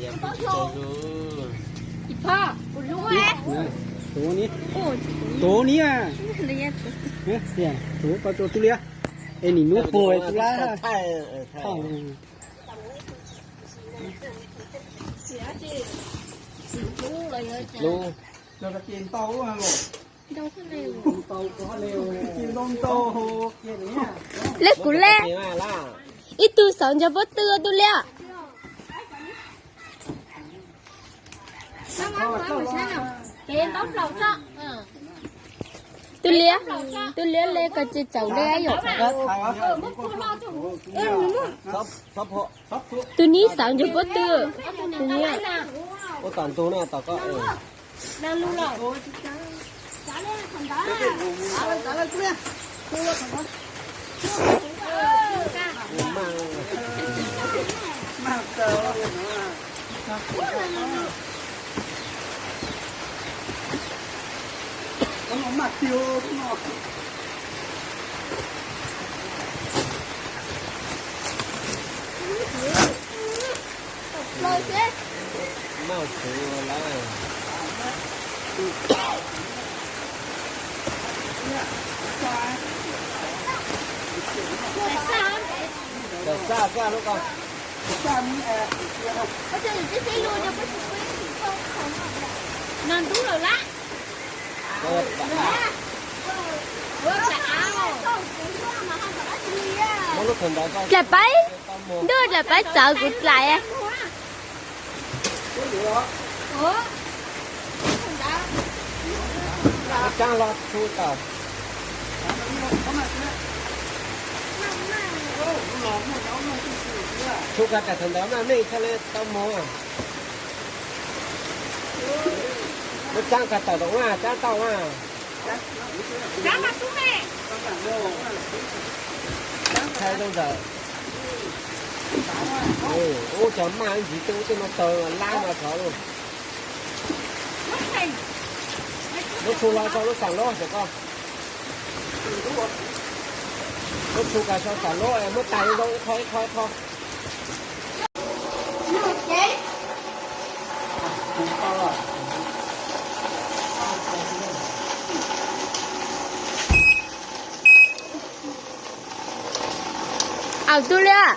Tus ni, tus ni, tus ko tus liab, es nim nub puag tus lab. Le kuv le, ib tug xav nrog pob tw tus liab. Tus liab, tus liab le koj tsis txaus le yom. Tus ni xav nrog pob tw, tus ni. Dlaim peb, ntuj dlaim peb txawv kuv dlaim. Tshub koj tas thaum ntawd maj meej thiaj li tau mog. Muab tsaab koj tawm rooj na, tsaab tau na. Thaij zoo ntawm. Ub, cov maj ntxiv twb ub tej no taw lab no txhov lauj. Muab tshub los tso lub xam lab xwb koj. Muab tshub koj tso xam lab es muab tais zoo ib qho ib qho ib qho. Au, tub liab.